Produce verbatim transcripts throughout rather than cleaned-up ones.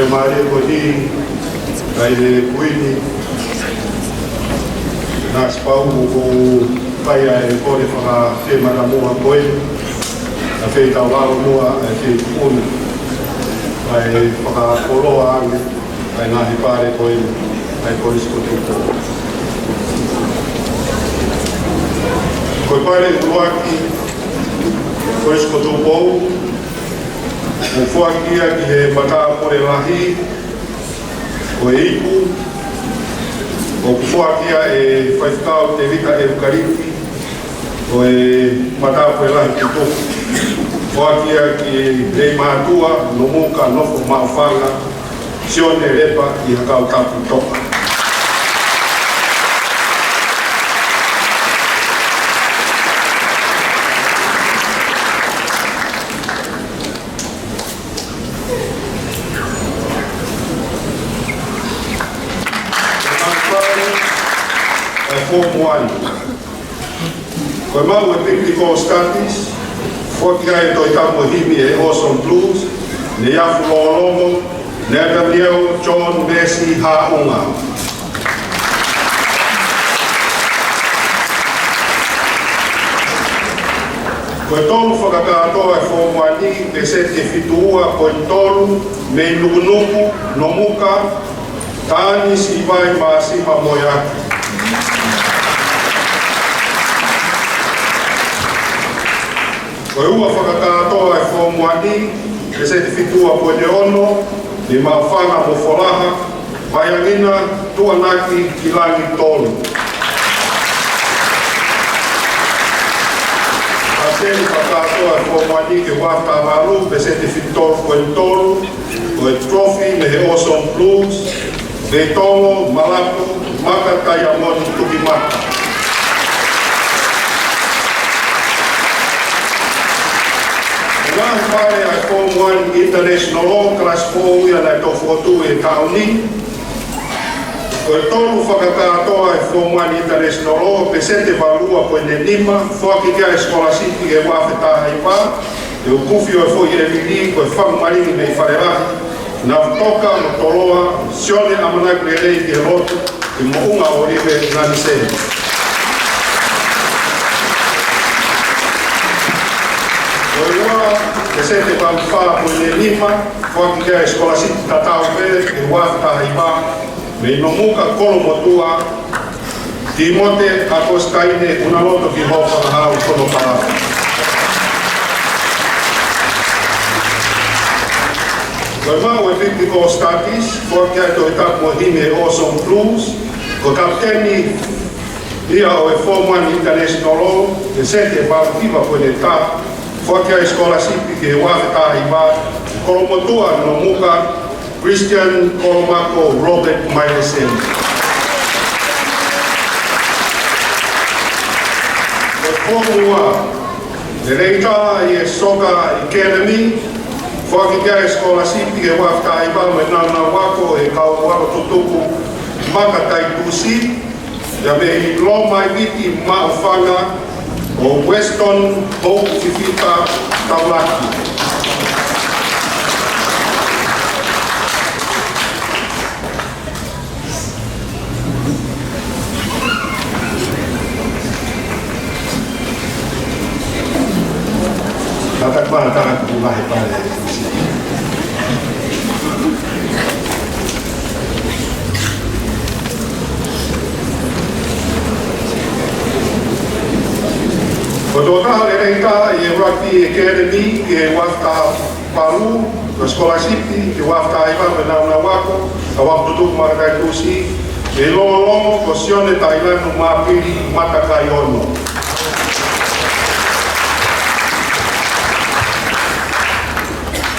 Mālie ko eni, kae Kuini, naʻa ku pau mo ʻeku fai ʻa e kole fakafeʻiloaki muʻa ko eni, ʻa e feitau lalo muʻa, ʻa e feituʻu ni, ʻa e fakakoloa ange ʻa e ngaahi pale ko eni, ʻa e Kolisi ko Tupou. Ko e pale ʻuluaki, Kolisi ko Tupou, ʻoku foaki ia ki he matāpule lahi ʻo e ipu, ʻoku foaki ia ʻe Faifekau Tēvita ʻElukalifi ʻo e matāpule lahi Tutupu. Foaki ia ki he mātuʻa, Nomuka Nofo Maʻufanga, Sione Lepa ʻi Hakautapu Toka. ʻA e Form One. Ko e maʻu ʻa e Biblical Studies, foaki ʻa e Tohi Tapu mo e Himi ʻe he Awesome Blues, Neiafu Lolongo, Nathaniel John Mercy Haʻunga. Ko e tolu fakakātoa ʻa e Form One ni, peseti ʻe fitu ua poini tolu mei Nukunuku, Nomuka, Taani, Sivai, Māsima mo e ʻAki. Ko e ua fakakātoa ʻa e Form One ni, peseti ʻe fitu ua poini ono mei Maʻufanga mo Folaha, Vaiangina, Tuʻanaki, Kilangi tolu. Paseni fakakātoa ʻa e Form One ni ki he ua afe taha valu, peseti ʻe fitu tolu poini tolu, ko e trophy mei he Awesome Blues, Veitongo, Malapu, Maka, Taiamoni, Tukimaka. Ngaahi pale ʻa e Form One International Law, kalasi foʻou ia naʻe toki fokotuʻu ʻi he taʻu ni. Ko e tolu fakakātoa ʻa e Form One International Law, peseti ʻe valu ua poini nima, foaki ki ai e sikolasipi ʻi he ua afe taha hiva, ʻe Ukufi ʻo e Foʻi ʻEvili, ko e Faʻu Malingi mei Falelahi, Nafutoka mo Toloa, Sione ʻAmanaki Lelei ki he Lotu, ʻi Moʻunga ʻŌlive, Naniseni. Ko e ua, peseti ʻe valu fā poini nima, foaki ki ai e sikolasipi tatau pē, ʻi he ua afe taha hiva, mei Nomuka, Kolomotuʻa, Tīmote ʻAkositaine Unaloto ki Hōfangahaʻu, Fonopalafi. Ko e maʻu ʻa e Biblical Studies, foaki ʻa e Tohi Tapu mo e Himi ʻe he Awesome Blues, ko e kapiteni ia ʻo e Form One International Law, peseti ʻe valu hiva poini taha, foaki ʻa e sikolasipi ki he ua afe taha hiva, Kolomotuʻa, Nomuka, Christian Kolomako Robert Mailesen. Ko e Form One, Leleita ʻi he Soka Academy, foaki ki ai e sikolasipi ki he ua afe taha hiva mo e nāunau ako ʻa e kau ako tutuku Maka Taitusi, ia mei Lomaiviti, Maʻufanga, ko Weston Hope Fifita Taulaki. Tata kuana tana kupu lahi pale. Ko e tokotaha lelei taha ʻi he Rugby Academy ʻi he ua afe taha valu, ko e sikolasipi ki he ua afe taha hiva mo e nāunau ako, kau ako tutuku Maka Taitusi, mei Longolongo, ko Sione Tailanu Mapili Matakaiono.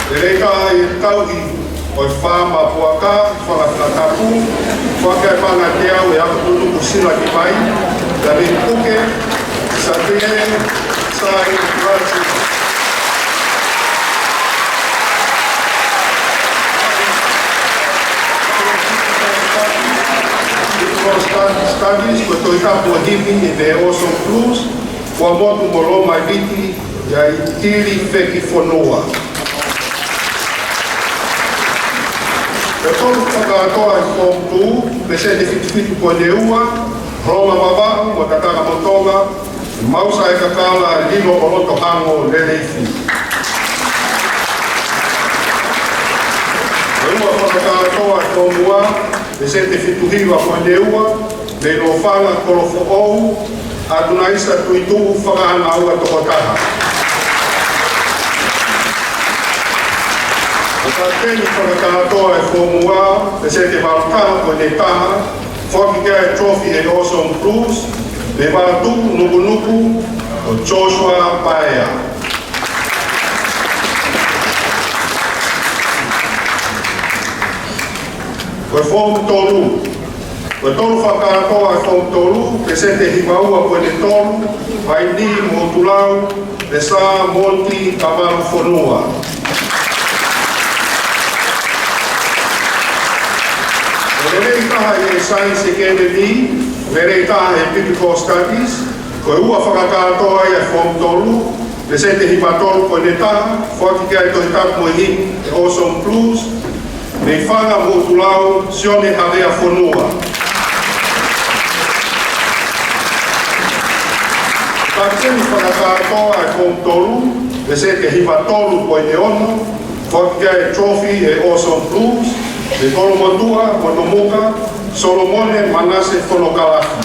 Lelei taha ʻi he tauhi ʻo e faama puaka, fanga fakatapu, foaki ʻa e paʻanga ʻe teau ʻe he ako tutuku Silakivai, Dani Puke, Satine, Sai, Francis. Studies, ko e Tohi Tapu mo e Himi ʻe he Awesome Blues, Fuaʻamotu mo Lomaiviti, ʻia Itili Fekifonua. Tolu fakakātoa ʻi he Form two, peseti fitu fitu poini ua, Holonga Vavaʻu mo Tataka mo Tonga, Mausa e Kakala, Lilo ʻo Loto Hango, Leleifi. Ua fakakātoa ʻi he Form one, peseti fitu hiva poini ua, Leilofanga, Kolofoʻou, Atunaisa, Tuʻituʻu, Fakaʻānaua, Tokotaha. Ko e kapiteni fakakātoa ʻi he Form one, peseti valu taha poini taha, foaki ki ai e trophy ʻa e Awesome Blues, mei Vaotuʻu, Nukunuku, ko Joshua Paea. Ko e Form tolu. Ko e tolu fakakātoa ʻi he Form tolu, peseti hiva ua poini tolu, Vaini Motulau, Pesa Moti Kavalu Fonua. Ko e lelei taha ʻi he Science Academy, lelei taha ʻi he Biblical Studies, ko e ua fakakātoa ia ʻi he Form tolu, peseti hiva tolu poini taha, foaki ki ai e Tohi Tapu mo e Himi, e Awesome Blues, mei Fanga Motulau, Sione Havea Fonua. Kapiteni fakakātoa ʻi he Form tolu, peseti hiva tolu poini ono, foaki ki ai e trophy ʻa e Awesome Blues, mei Kolomotuʻa, Monomoka, Solomone Manase Fonokalafi.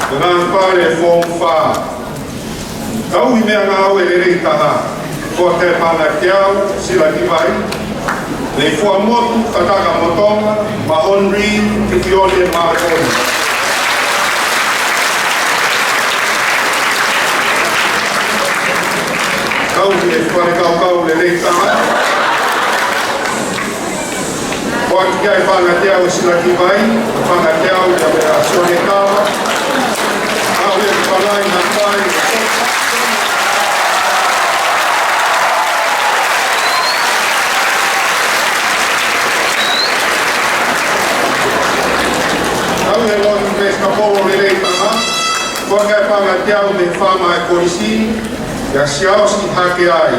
Ko e ngaahi pale ʻo e Form five. Tauhi meʻangāue lelei taha, foaki ki ai e Paʻanga ʻe teau, Sila Kivai, mei Fuaʻamotu, Tataka mo Tonga, Mahonri, Kipione Mākoni. Tauhi e Falekaukau lelei taha. Foaki ki ai e Paʻanga ʻe teau ʻa Sila Kivai, Paʻanga ʻe teau ia mei Sione Kava. Au e pangai na pai. Au e lon mei Kapolo lelei taha. Foaki ki ai e Paʻanga ʻe teau mei he Fama ʻa e Kolisi, ʻa Siaosi Hakeai.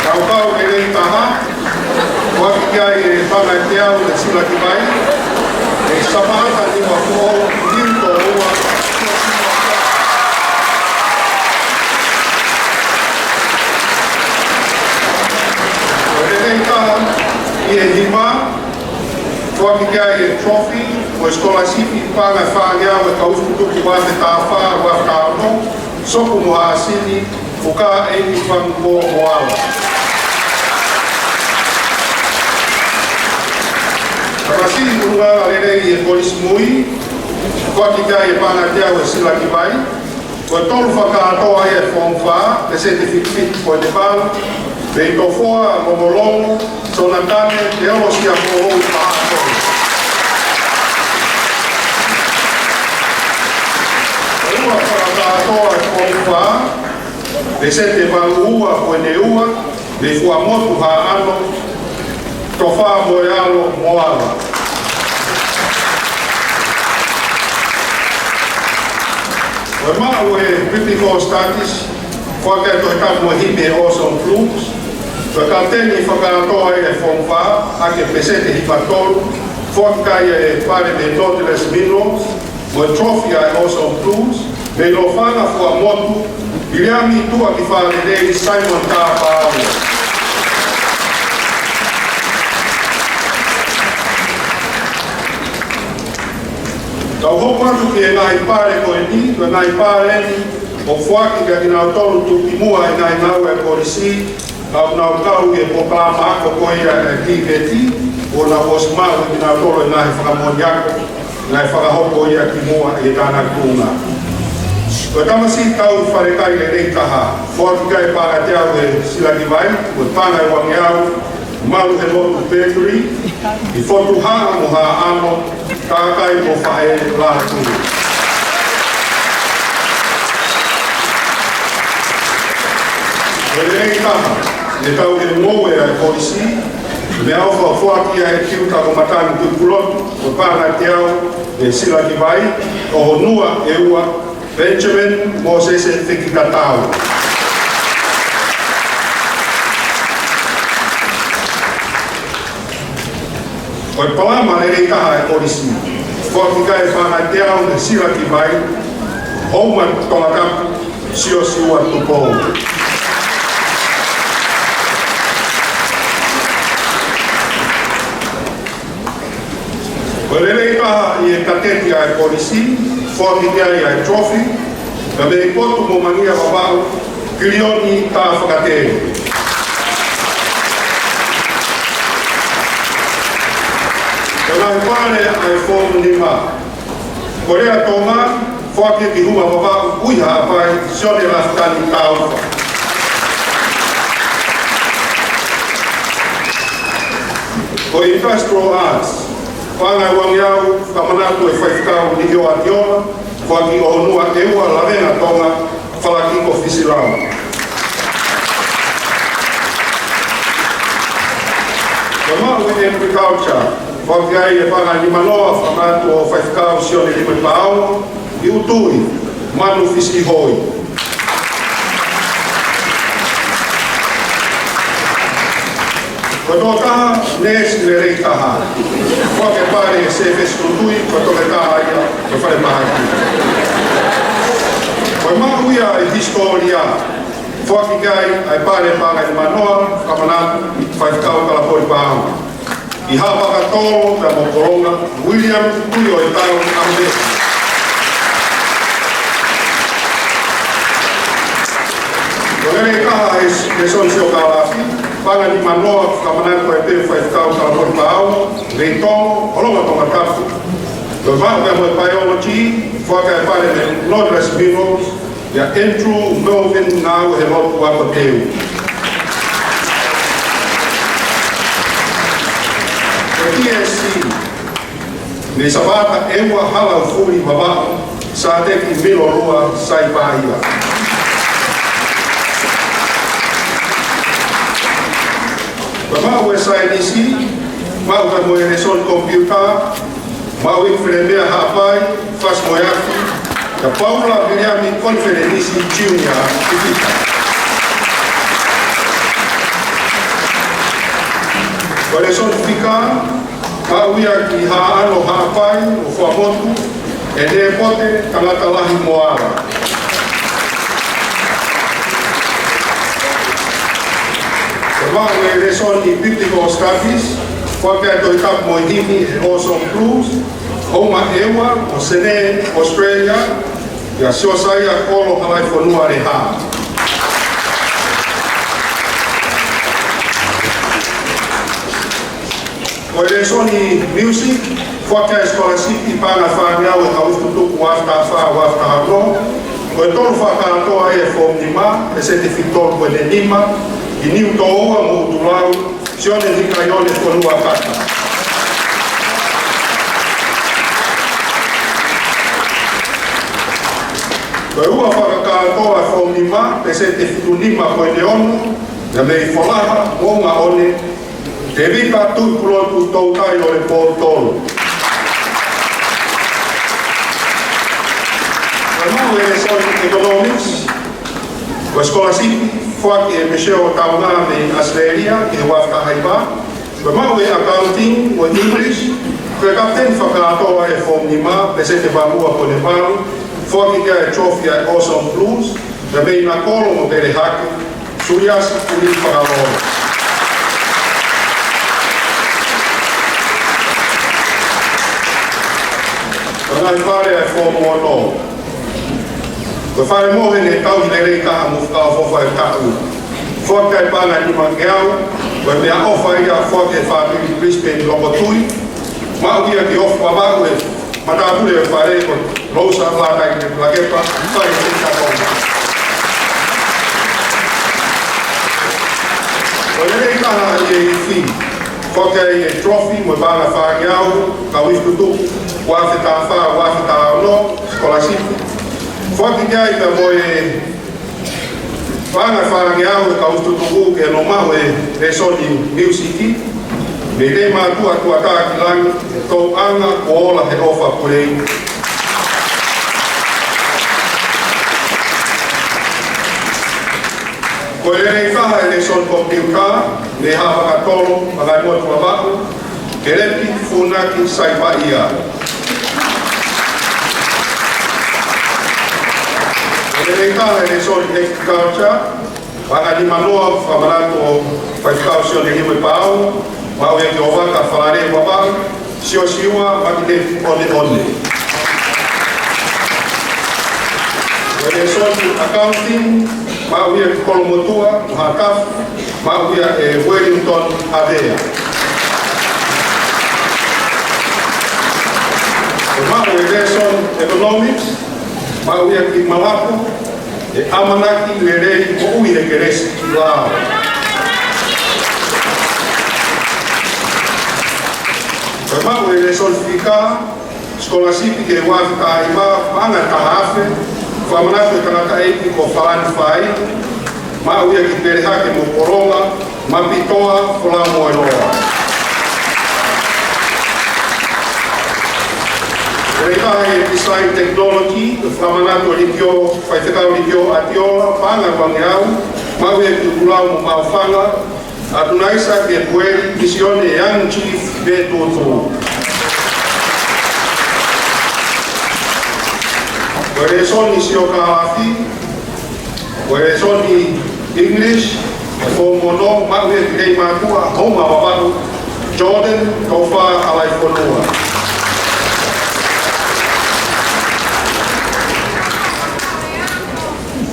Kaukau lelei taha, foaki ki ai e Paʻanga ʻe teau ʻa Sila Kivai, ʻi he Sapaʻata nima foʻou, Niutōua. Lelei taha, ʻi he hima, foaki ki ai e trophy mo e scholarship ʻi he paʻanga ʻe fāngeau ʻo e kau usukutuku ua afe taha fā, ua afe taha ono, Sopu mo Haʻasini, Fuka ʻEiki Fangupō Moala. Tamasiʻi ʻulungaanga lelei ʻi he Kolisi Mui, foaki ki ai e Paʻanga ʻe teau ʻa Sila Kivai, ko e tolu fakakātoa ia ʻi he Form five, peseti fitu fitu poini valu, mei Tofoa, Longolongo, Sonatane, Teolosia Foʻou, Paʻato. Ko e ua fakakātoa ʻi he Form five, peseti valu ua poini ua, mei Fuaʻamotu, Haʻano, Tofa Moealo Moala. Ko e maʻu ʻa e Biblical Studies, foaki e Tohi Tapu mo e Himi, e Awesome Blues. Ko e kapiteni fakakātoa ia ʻi he Form five, ʻaki e peseti hiva tolu, foaki ki ai e pale mei Nautilus Minerals, mo e trophy ʻa e Awesome Blues, mei Lofanga, Fuaʻamotu, Viliami Tuʻakifalelei, Simon Tāpau. Tau hoko atu ki he ngaahi pale ko eni, ko e ngaahi pale eni ʻoku foaki kia kinautolu tuʻukimuʻa ʻi he ngaahi ngāue ʻa e Kolisi, ka ʻoku nau kau ʻi he polokalama ako ko ia ʻa e TVET, ʻoku nau ʻosi maʻu ʻe kinautolu e ngaahi fakamoʻoni ako, ngaahi fakahoko ia kimuʻa ʻi he tānaki tuʻunga. Ko e tamasiʻi tauhi falekai lelei taha, foaki ki ai e Paʻanga ʻe teau ʻa Sila Kivai, ko e paʻanga ʻe uangeau, Malu he Lotu Petri, ʻi Fotu Haʻa mo Haʻano, Kakai mo Faʻē Lātū. Ko e lelei taha, ʻi he tauhi ngoue ʻa e Kolisi, Meʻaʻofa, foaki ʻa e tiuta ko Matani Tuʻipulotu, ko e paʻanga ʻe teau, ʻe Sila ki Vai, ʻo Honua ʻEua, Benjamin Mosese Fekitatau. Ko e palama lelei taha ʻa e kolisi. Foaki ki ai e paʻanga ʻe teau ʻe Sila ki Vai, Houma Tongatapu, Siosiua Tupou. Ko e lelei taha ʻi he kateti ʻa e kolisi, foaki ki ai ʻa e trophy, ka mei Potu mo Mangia Vavaʻu, Kilioni Tafakatele. Ko e ngaahi pale ʻa e foomu nima. Ko Lea Tonga, foaki ki Huma Vavaʻu, ʻUi Haʻapai, Sione Lafitani Taufa. Ko e Industrial Arts, paʻanga ʻe uangeau, fakamanatu ʻe Faifekau Niʻihi ʻAtiola, foaki ʻo Honua ʻEua, Lavenga Tonga, Falakiko Fisilau. Ko e maʻu ʻe Agriculture, foaki ai e paʻanga ʻe nimanoa, fakamanatu ʻo Faifekau Sione Limepaau, ʻi ʻUtui, Manu Fisihoi. Ko e tokotaha neesi lelei taha. Foaki e pale ʻe Sefesi Tutui, ko e toketā ia ʻo e falemahaki. Ko e maʻu ia ʻa e hisitōlia. Foaki ki ai ʻa e pale paʻanga ʻe nimanoa, fakamanatu ʻe Faifekau Kalapoli Paau. ʻI Haʻavakatolo pea mo Kolonga, William Tuʻioetau ʻAmuvesi. Ko e lelei taha ʻa e lēsoni siokālafi, paʻanga ʻe nimanoa, fakamanatu ʻe Faifekau Kalapoli Paau, Lei Tongo, Holonga Tongatapu. Ko e maʻu pea mo e Biology, foaki e pale mei Nodress Minerals, ʻia Andrew Melvin Ngāuelotu Akoteu. Ko e T S C, mei Savata ʻEua, Halaufuli Vavaʻu, Sateki Milolua Saipaia. Ko e maʻu ʻa e saienisi, maʻu pea mo e lēsoni komipiuta, maʻu ʻe Filemea Haʻapai, Fasi Moeaki, ʻia Paula Viliami Konifelenisi Junior, Pipita. Ko e lēsoni fika, maʻu ia ʻe Haʻano Haʻapai ʻo Fuaʻamotu, ʻe Nepote Tangatalahi Moala. Ko e maʻu ʻa e lēsoni Biblical Studies, foaki ʻa e Tohi Tapu mo e Himi ʻe Awesome Blues, Houma ʻEua ʻo Senē, Australia, ʻia Siosaia Kolo Halaifonua Leha. Ko e lēsoni music, foaki ʻa e scholarship ʻi he paʻanga ʻe fāngeau ʻa e kau ʻeiki tutuku ua afe taha fā, ua afe taha ono. Ko e tolu fakakātoa ʻa e foomu nima, peseti ʻe fitu tolu poini nima, ʻi Niutōua mo ʻUtulau, Sione Hikaione Fonuakata. Ko e ua fakakātoa ʻa e foomu nima, peseti ʻe fitu nima poini ono, ʻa e mei Folaha, Moʻunga ʻOne, Tēvita Tuʻipulotu Toutai ʻo Lepōtolo. Ko e maʻu ʻa e lēsoni Economics, ko e scholarship, foaki ʻe Michelle Taunga mei ʻAositelēlia, ʻi he ua afe taha hiva. Ko e maʻu ʻa e Accounting mo e English, ko e kapiteni fakakātoa ʻa e foomu nima, peseti ʻe valungofulu poini valu, foaki ki ai e trophy ʻa e Awesome Blues, ʻa e mei Nakolo mo Pelehake, Suliasi Puli Fakalolo. Ko e ngaahi pale ʻa e foomu ono. Ko e fale mohe ne tauhi lelei taha mo fakaʻofoʻofa e taʻu. Foaki e paʻanga ʻe nimangeau, ko e meʻaʻofa ia foaki ʻe he fāmili Brisbane Lokotui. Maʻu ia ki he ʻofa maʻu ʻe he matāpule ʻo e fale ko Lousa Lātai Lakepa, fale Sēnita Tonga. Ko e lelei taha ʻi he ifi, foaki e trophy mo e paʻanga ʻe fāngeau, kau ʻeiki tutuku, ua afe taha fā, ua afe taha ono, scholarship. Foaki ki ai pea mo e paʻanga ʻe fāngeau ʻa e kau ʻeiki tutuku ke nau maʻu e lēsoni miusiki. Mei he mātuʻa tuʻa taha ki langi, ʻe tauʻanga kuo ola he ʻofa pule. Ko e lelei taha e lēsoni komipiuta, mei he Haʻa Fakatolo, Pangaimotu Vavaʻu, Kelepi Funaki Saipaia. Ko e lelei taha e lēsoni agriculture, Paʻanga nimanoa, fakamanatu ʻa Faifekau Sione Hiuepao, maʻu ia kia ʻOvaka Falaleu Vavaʻu, Siosiua Makinefi ʻOneʻone. Ko e lēsoni accounting, maʻu ia kia Kolomotuʻa Haʻatafu, maʻu ia ʻe Wellington Avea. Ko e maʻu e lēsoni economics, maʻu ia kia Malapo, ʻe ʻamanaki lelei moʻui he kelesi lao. Ko e maʻu e lēsoni fika, scholarship ki he ua afe taha hiva, paʻanga taha afe, fakamanatu e tangataʻeiki ko Falani Fai, maʻu ia kia Pelehake Mokologa, Mapitoa Folau Moeloa. Ko e lelei taha e design technology, fakamanatu ʻe Likio, Faifekau Likio ʻAtiola, paʻanga uangeau, maʻu ia kia Tulau mo Maofanga, ʻAtunaisa Kepueli, Misione Young Chief Vetutu. Ko e lēsoni siokālafi, ko e lēsoni English, e foomu ono, maʻu ia ki he mātuʻa Homa Vavaʻu, Jordan Tofa Alaifonua.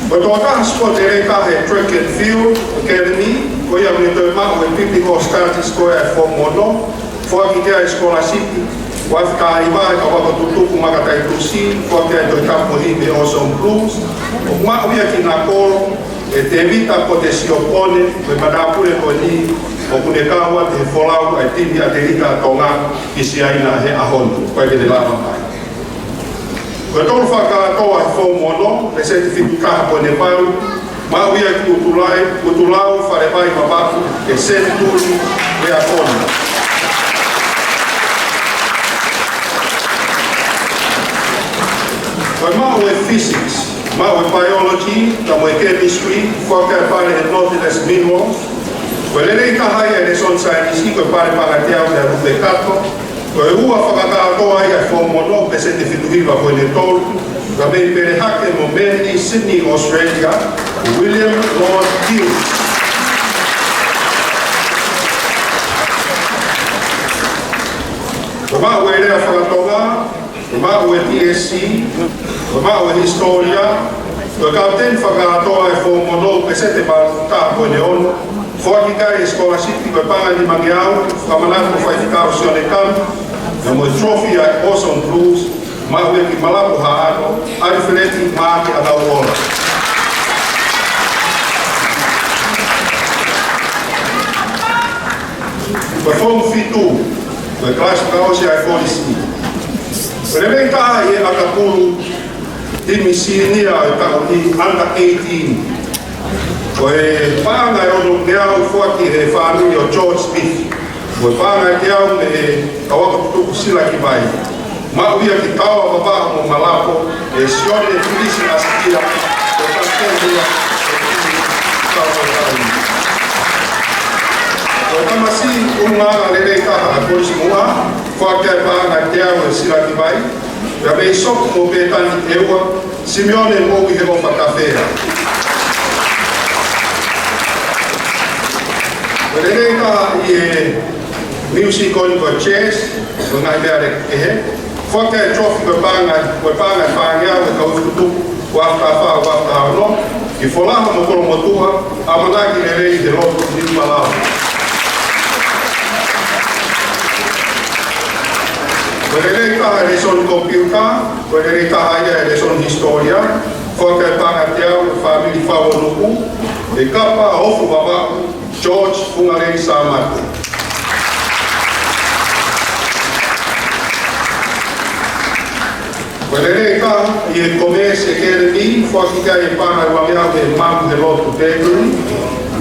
Ko e tokotaha sipoti lelei taha he Track and Field Academy, ko ia mei he toe maʻu e Biblical Studies ko ia e foomu ono, foaki ki ai e scholarship, ua afe taha hiva ʻe he kau ako tutuku maka taitusi, foaki ki ai e Tohi Tapu mo e Himi ʻe he Awesome Blues, ʻo maʻu ia kia Nakolo, ʻe Tevita Potesiopone, ko e matāpule ko eni, ʻoku ne kau atu he folau ʻa e timi ʻa e ʻAtelita Tonga ki Siaina he ʻaho ni, ʻoku ʻikai ke ne lava mai. Ko e tolu fakakātoa he foomu ono, peseti fitu taha poini valu, maʻu ia kia Utulai, Utulau Falevai Vavaʻu, ʻe Senituli Leakoni. Ko e maʻu e physics, maʻu e biology, pea mo e chemistry, foaki ʻa e pale ʻe Nautilus Minerals. Ko e lelei taha ia e lēsoni saienisi, ko e pale paʻanga ʻe teau ʻe Lupe Kato. Ko e ua fakakātoa ia he foomu ono, peseti fitu hiva poini tolu, ka mei Pelehake mo Manly, Sydney, Australia, William Lord Hughes. Ko e maʻu e lea faka-Tonga, ko e maʻu e BSc, ko e maʻu e hisitōlia, ko e kapiteni fakakātoa he foomu ono, peseti valu taha poini ono, foaki ki ai e scholarship ko e paʻanga nimangeau, fakamanatu ʻe Faifekau Sione Kami, pea mo e trophy ʻa e Awesome Blues, maʻu ia kia Malapo Haʻano, ʻAlifeleti Maake ʻAtauola. Ko e foomu fitu, ko e kalasi fakaʻosi ʻa e kolisi. Ko e lelei taha ʻi he ʻakapulu timi senior ʻo e taʻu ni, under eighteen. Ko e paʻanga ʻe onongeau foaki ʻe he fāmili ʻo George Smith. Ko e paʻanga ʻe teau mei he kau ako tutuku Silakivai. Maʻu ia kia Taoa Vavaʻu mo Malapo, ʻe Sione Filisi ʻAsikia, ko e kapiteni ia ʻo e timi kau ako taʻu ni. Ko e tamasiʻi ʻulungaanga lelei taha ʻa Kolisi Muʻa, foaki ʻa e paʻanga ʻe teau ʻe Silakivai, pea mei Sopu mo Petani ʻEua, Simione Moʻui he ʻOfa Tafea. Ko e lelei taha ʻi he music ko eni ko e jazz, ko e ngaahi meʻa lelei kehe. Foaki e trophy ko e paʻanga, ko e paʻanga ʻe fāngeau ʻe he kau tutuku, ua afe taha fā, ua afe taha ono, ki Folaha mo Kolomotuʻa, ʻamanaki lelei he lotu Niu Palau. Ko e lelei taha e lēsoni komipiuta, ko e lelei taha ia e lēsoni hisitōlia, foaki e paʻanga ʻe teau ʻe he fāmili Fauonuku, ʻe Kapa Ofu Vavaʻu, George Fungalei Samate. Ko e lelei taha ʻi he Commerce Academy, foaki ki ai e paʻanga ʻe uangeau ʻe he Mamu he Lotu Bakery.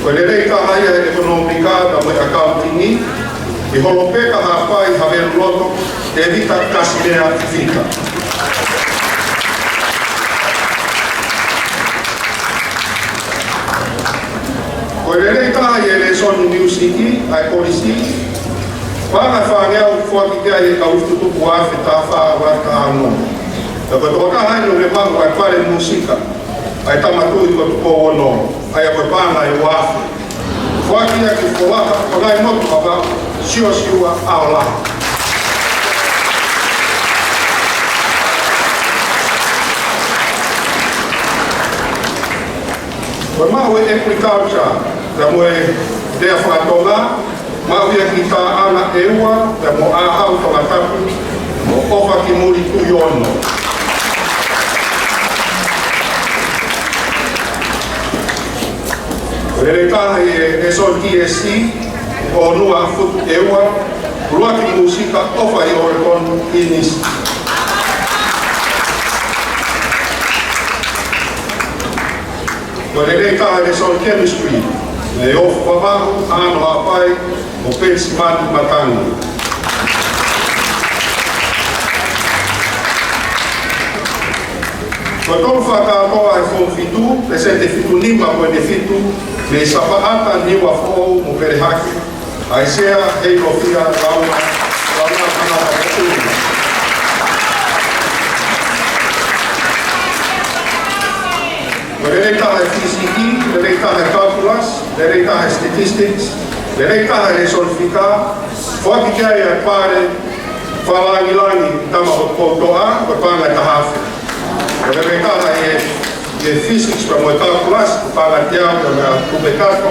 Ko e lelei taha ia he ʻekonōmika pea mo e accounting, Ki Holopeka Hapai Haveluloto, Tēvita Kasimea Fika. Ko e lelei taha ʻi he lēsoni miusiki ʻa e kolisi, paʻanga ʻe fāngeau, foaki ki ai ʻe he kau tutupu ʻa e taha fā ua taha ono. Pea ko e tokotaha ʻeni ʻoku ne maʻu ʻa e pale mūsika ʻa e Tama Tuʻi ko Tupou Ono, ʻa ia ko e paʻanga ʻe ua afe. Foaki ia ki he Foaka Pangai Motu Vavaʻu, Siosiua ʻAola. Ko e maʻu ʻe he Agriculture, pea mo e Lea Faka-Tonga, maʻu ia ki Taʻana ʻEua, pea mo ʻAhau Tongatapu, mo ʻOfakimuli Tuʻiono. Ko e lelei taha ʻi he lēsoni TSC, ʻOnua Futu ʻEua, ʻUluaki Mūsika ʻOfa ʻi Oregon, ʻInisi. Ko e lelei taha ʻi he lēsoni Chemistry, ʻa e Ofo Vavaʻu, ʻAno Hapai, mo Penisimani Matangi. Ko e tolu fakakātoa ʻa e Form fitu, peseti fitu nima poini fitu, mei Sapaʻata, Niuafoʻou mo Pelehake, ʻa e Sea Heilofia Launa, Launa Kanaka Moʻui. Ko e lelei taha ʻi he Fīsiki, lelei taha ʻi he Calculus, lelei taha ʻi he Statistics, lelei taha ʻi he Lēsoni Fika, foaki ki ai ʻa e pale fakalāngilangi Tama Hotupou Toʻa, ko e paʻanga ʻe taha afe. Ko e lelei taha ʻi he, ʻi he Physics pea mo e Calculus, ko e paʻanga ʻe teau pea mo e tupe kato.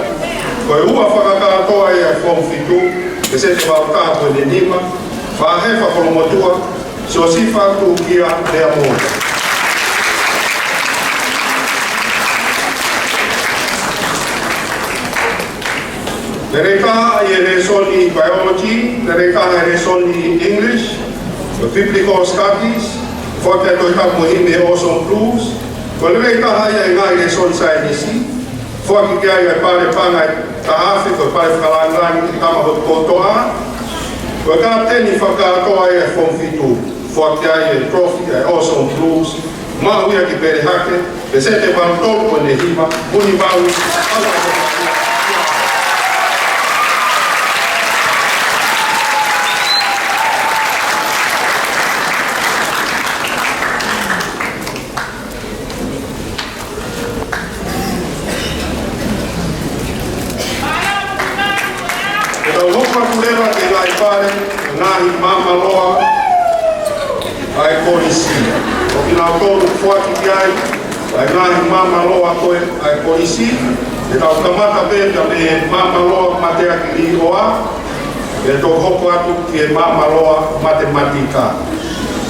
Ko e ua fakakātoa ʻi he Form fitu, peseti valu taha poini nima, Faʻahefa Kolomotuʻa, Siosifa Tukia Leamo. Lelei taha ʻi he lēsoni Biology, lelei taha ʻi he lēsoni English, Biblical Studies, foaki ʻa e Tohi Tapu mo e Himi ʻe he Ocean Blues, ko e lelei taha ia ʻi he ngaahi lēsoni saienisi, foaki ki ai ʻa e pale paʻanga ʻe taha afe, ko e pale fakalāngilangi Tama Hotupou Toʻa, ko e kapiteni fakakātoa ia ʻi he Form fitu, foaki ki ai ʻa e trophy ʻa e Ocean Blues, maʻu ia ki Pelehake, peseti valu tolu poini nima, Vunivalu. Ke tau hoko atu leva ki he ngaahi pale, ngaahi maama loa ʻa e kolisi. Ko kinautolu foaki ki ai ʻa e ngaahi maama loa ko ē ʻa e kolisi, ke tau kamata pē mei he maama loa mateaki līʻoa, ke tau hoko atu ki he maama loa matematika.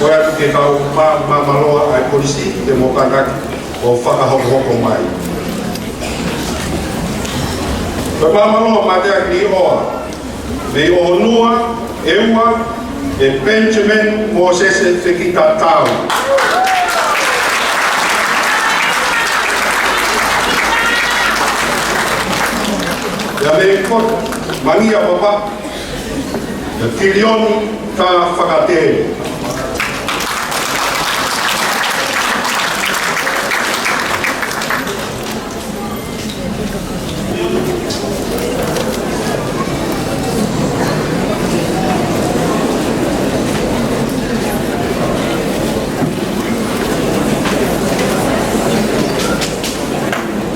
Ko e atu ki he kau ma-, maama loa ʻa e kolisi, ke mou kātaki ʻo fakahokohoko mai. Ko e maama loa mateaki līʻoa, mei ʻOhonua ʻEua, ʻe Benjamin Mosese Fekita Tau. Pea mei Kotu Mangia Vavaʻu, ʻe Kilioni Ka Fakatele.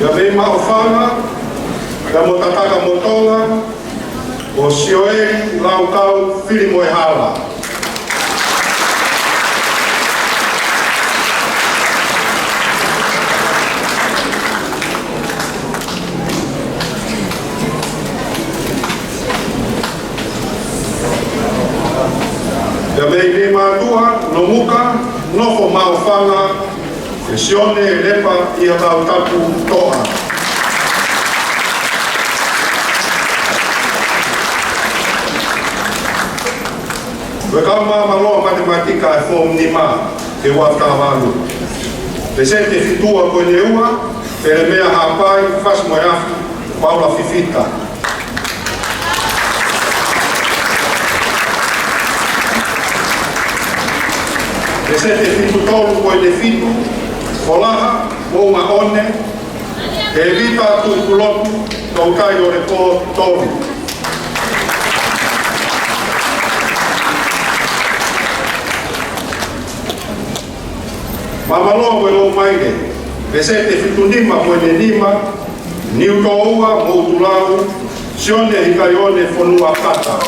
Pea mei Maʻufanga, pea mo Tatakamotonga, ko Sioeli Laukau Filimoehala. Pea mei Leimātuʻa, Nomuka, nofo Maʻufanga, ʻe Sione Lepa ʻIakautapu Toʻa. Ko e kau maama loa matematika ʻi he Form nima ki he ua taha valu. Peseti fitu ua poini ua, Felemea Hapai, Fasi Moeafi, Paula Fifita. Peseti fitu tolu poini fitu, Folaha Moʻunga ʻOne, Tēvita Tuʻipulotu, Toutai ʻo Lepo tolu. Māmaloa mo e Loʻumaile, peseti fitu nima poini nima, Niutōua Moʻutulau, Sione Hikaione Fonuakata.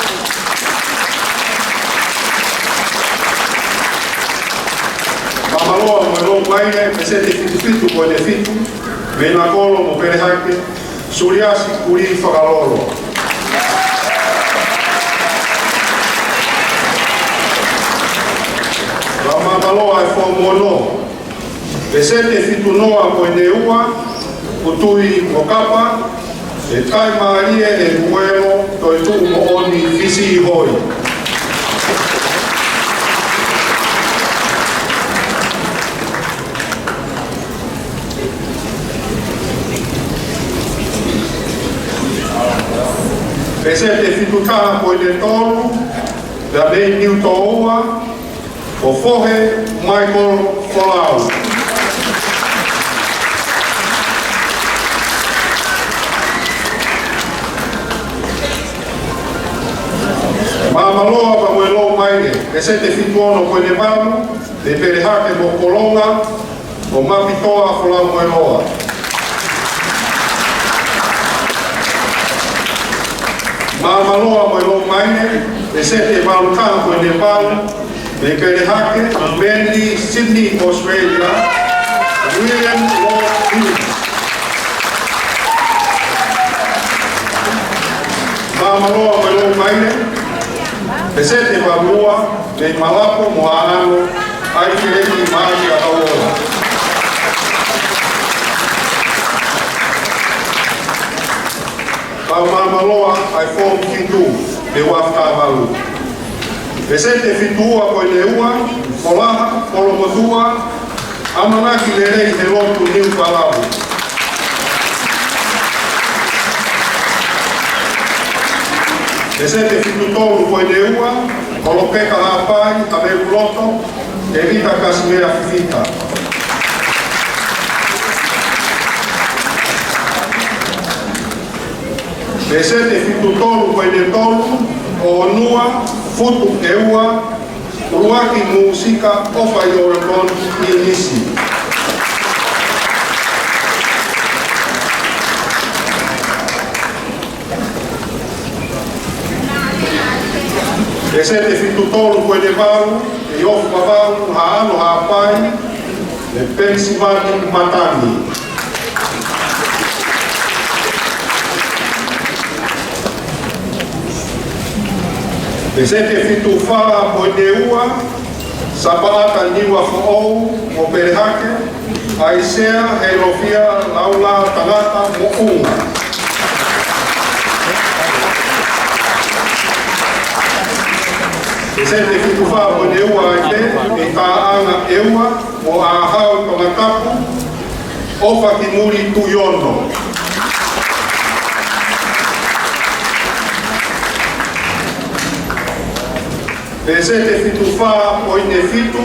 Māmaloa mo e Loʻumaile, peseti fitu fitu poini fitu, Mena Kolo mo Pelehake, Suliasi Kuli Fakalolo. Māmaloa e Foomu Ono, peseti fitu noa poini ua, Putui mo Kapa, ʻe Taimālie ʻe Muelo, Toetuʻu Moʻoni, Fisi Hoi. Peseti fitu taha poini tolu, pea mei Niutōua, ko Fohe Michael Folau. Māmaloa pea mo e Loʻumaile, peseti fitu ono poini valu, mei Pelehake mo Kolonga, ko Mapitoa Folau mo e Loa. Māmaloa mo e Loʻumaile, peseti valu taha poini valu, mei Pelehake, Manly, Sydney, Australia, William Lord Hughes. Māmaloa mo e Loʻumaile, peseti valu ua, mei Malapo mo Haʻano, ʻAifeleki Maʻake ʻAkauola. Pea māmaloa ʻa e Foomu Fitu, mei Uafakavalu. Peseti fitu ua poini ua, Folaha Kolomotuʻa, ʻAmanaki Lelei he Lotu Niu Palavu. Peseti fitu tolu poini ua, Kolopeka Haʻapai, Havelu Loto, Tēvita Kasimea Fifita. Peseti fitu tolu poini tolu, ʻOnua Futu ʻEua, ʻUluaki Mūsika, ʻOfa ʻi Oregon, ʻInisi. Peseti fitu tolu poini valu, ʻEiofo Vavaʻu, Haʻano Haʻapai, ʻe Penisivani Matani. Peseti fitu fā poini ua, Sapaʻata Niuafoʻou mo Pelehake, ʻAisea Heilofia Laula Tangata Moʻunga. Peseti fitu fā poini ua ʻa e pē, ʻe Taʻanga ʻEua mo ʻAhau Tongatapu, ʻOfa ki Muli Tuʻiono. Peseti fitu fā poini fitu,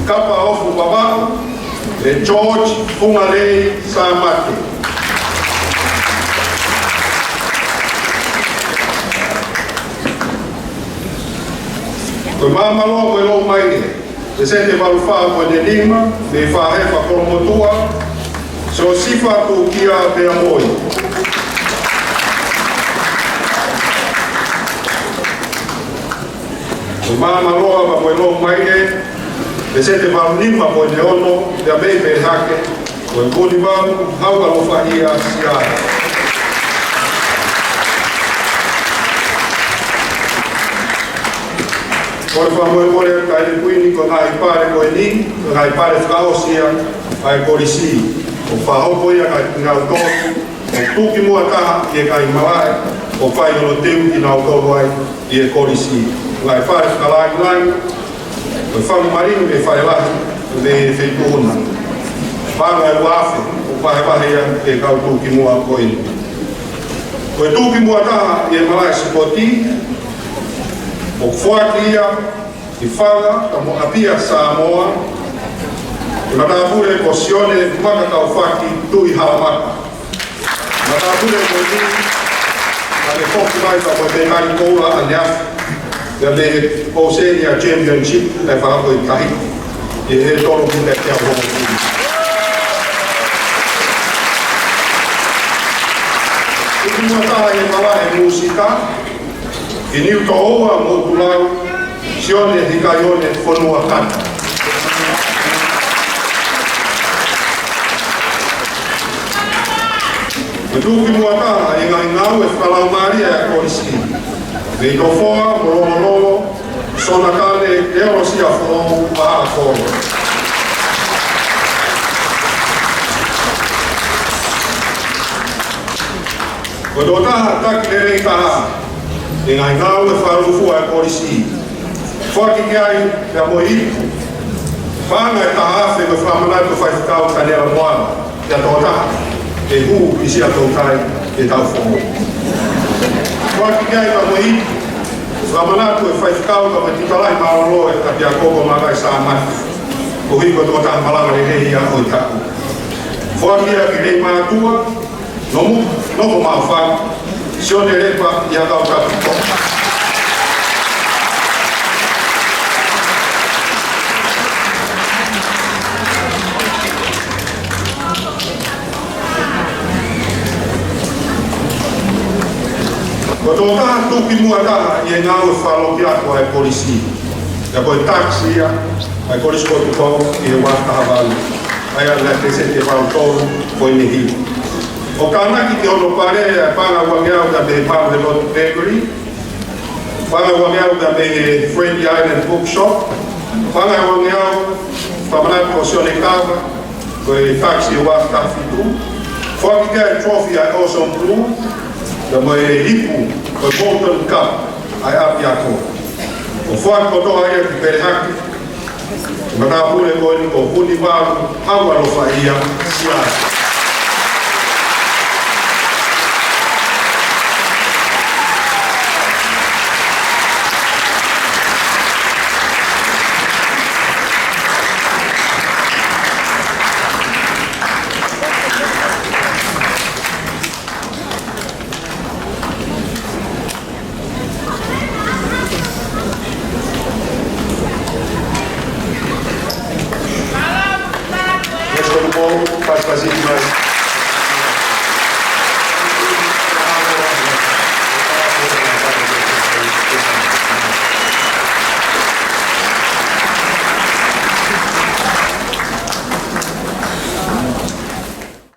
Kapa ʻOfa Vavaʻu, ʻe George Fungalei Sāmate. Ko e māmaloa mo e Loʻumaile, peseti valu fā poini nima, mei Fahefa Kolomotuʻa, Siosifa Tukia Peamoi. Ko e māmaloa pea mo e Loʻumaile, peseti valu nima poini ono, pea mei Pelehake, ko e Punivalu Haualofaʻia Siae. Ko e fakamolemole Taʻahine Kuini, ko e ngaahi pale ko eni, ko e ngaahi pale fakaʻosi ia ʻa e kolisi. ʻOku fakahoko ia ʻe he kau tō, ʻo tuʻukimuʻa taha ʻi he kakai malaʻe, ʻo fai hono teu kinautolu ai ʻi he kolisi. Ngaahi pale fakalāngilangi, ko e fanga malini mei Fale Lahi, mei he Feituʻuna. Paʻanga ʻe ua afe, ʻoku vahevahe ia ʻe he kau tuʻukimuʻa ko eni. Ko e tuʻukimuʻa taha ʻi he malaʻe sipoti, ʻoku foaki ia ʻi Fala, ka mo ʻApia Samoa, ʻi matāpule ko Sione Makakaufaki Tuʻihalamaka. Matāpule ko eni, ʻa e foki mai ka ko e penali koula ʻaneafi, pea mei he Oceania Championship, ʻe fakahoko ʻi Tahiti, ʻi he tolo mita kia Hongokong. Tuku muʻa taha ʻi he malaʻe mūsika, ʻi Niutōua Motulau, Sione Hikaione Fonuakata. Ko e tuki muʻa taha ʻi he ngaahi ngāue fakalaumālie ʻa e kolisi, mei Nofoa mo Longolongo, Sonakane Teolosia Foʻou Vahaʻafolo. Ko e tokotaha taki lelei taha ʻi he ngaahi ngāue fakalūkufua ʻa e kolisi. Foaki ki ai pea mo e ipu paʻanga ʻe taha afe ko e fakamanatu ʻa e faifekau Taniela Moala, ʻa e tokotaha ʻe hū ki Siaʻatoutai ʻi he taʻu foʻou. Foaki ki ai pea mo e ipu fakamanatu ʻa e faifekau ka mo e tokolahi mālōlō ʻo e ʻApiako ko Makai Sāmata, koeʻuhi ko e tokotaha malanga lelei ia ʻo e taʻu. Foaki ia ki Leimātuʻa, Nomu, Nofo Maʻufanga, Sione Lepa ʻIakaukau Tupoka. Ko e tokotaha tuki muʻa taha ʻi he ngāue fakalokiako ʻa e kolisi, ʻa ia ko e takisi ia ʻa e Kolisi ko Tupou ʻi he ua taha valu, ʻa ia naʻe pēseti ʻe valu tolu ko eni. ʻOku tānaki ki hono pale ʻa e paʻanga ʻe uangeau mei he malu ʻa e Lord Gregory, paʻanga ʻe uangeau mei he Friendly Island Bookshop, paʻanga ʻe uangeau fakamanatu ko Sione Kava, ko e takisi ʻe ua taha fitu. Foaki ki ai e trophy ʻa e Awesome Blue, pea mo e ipu ko e Molten Cup ʻa e ʻApiako. ʻO foaki kotoa ia ki Pelehake, matāpule ko eni ko Hunivalu Haualofaʻia Siaʻatoutai. Yes, Honorable, Vice President.